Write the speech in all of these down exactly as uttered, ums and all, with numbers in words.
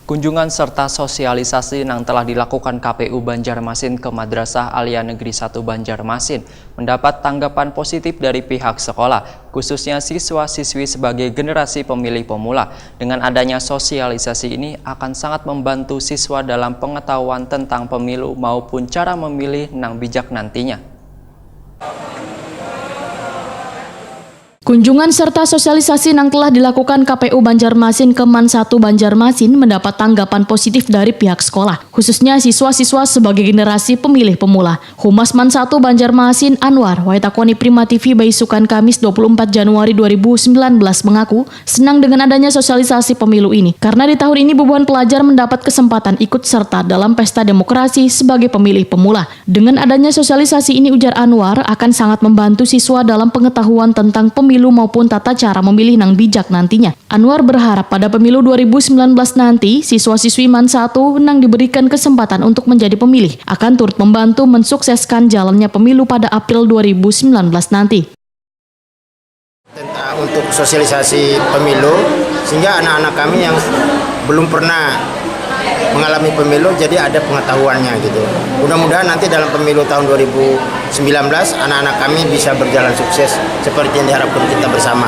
Kunjungan serta sosialisasi nang telah dilakukan K P U Banjarmasin ke Madrasah Aliyah Negeri satu Banjarmasin mendapat tanggapan positif dari pihak sekolah, khususnya siswa-siswi sebagai generasi pemilih pemula. Dengan adanya sosialisasi ini akan sangat membantu siswa dalam pengetahuan tentang pemilu maupun cara memilih nang bijak nantinya. Kunjungan serta sosialisasi nang telah dilakukan K P U Banjarmasin ke MAN satu Banjarmasin mendapat tanggapan positif dari pihak sekolah, khususnya siswa-siswa sebagai generasi pemilih pemula. Humas MAN satu Banjarmasin, Anwar, waitakoni Prima T V baisukan Kamis dua puluh empat Januari dua ribu sembilan belas mengaku senang dengan adanya sosialisasi pemilu ini, karena di tahun ini bubuhan pelajar mendapat kesempatan ikut serta dalam pesta demokrasi sebagai pemilih pemula. Dengan adanya sosialisasi ini, ujar Anwar, akan sangat membantu siswa dalam pengetahuan tentang pemilu maupun tata cara memilih nang bijak nantinya. Anwar berharap pada pemilu dua ribu sembilan belas nanti, siswa-siswi MAN satu nang diberikan kesempatan untuk menjadi pemilih akan turut membantu mensukseskan jalannya pemilu pada April dua ribu sembilan belas nanti. Tentang untuk sosialisasi pemilu, sehingga anak-anak kami yang belum pernah mengalami pemilu jadi ada pengetahuannya gitu. Mudah-mudahan nanti dalam pemilu tahun dua ribu sembilan belas anak-anak kami bisa berjalan sukses seperti yang diharapkan kita bersama.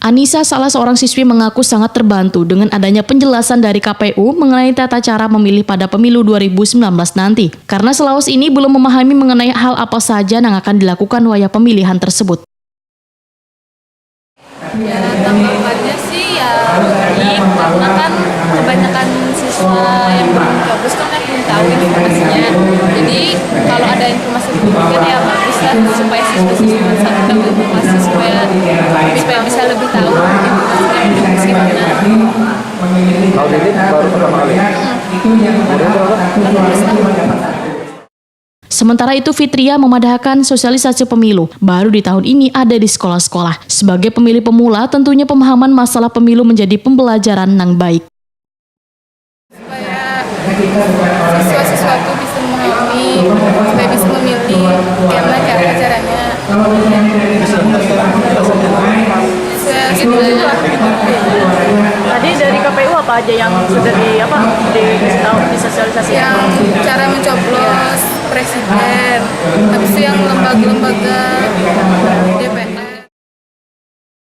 Anissa, salah seorang siswi, mengaku sangat terbantu dengan adanya penjelasan dari K P U mengenai tata cara memilih pada pemilu dua ribu sembilan belas nanti, karena selawas ini belum memahami mengenai hal apa saja yang akan dilakukan wayah pemilihan tersebut. Ya, tanggapannya sih ya baik, karena kan kebanyakan siswa yang belum mencoblos kan kan belum tahu informasinya. Jadi kalau ada informasi diberikan ya bagus lah, supaya siswa-siswa MAN satu dapat informasi supaya supaya bisa lebih tahu informasinya gimana. Kalau Dede baru pertama kali? Umurnya berapa? Sementara itu, Fitria memadahkan sosialisasi pemilu baru di tahun ini ada di sekolah-sekolah. Sebagai pemilih pemula, tentunya pemahaman masalah pemilu menjadi pembelajaran nang baik. Supaya siswa-siswaku bisa memahami, supaya bisa memilih bagaimana cara caranya. Tadi dari K P U apa aja yang sudah di apa di tahu disosialisasikan? Yang cara mencoblos presiden, habis itu yang lembaga-lembaga D P R.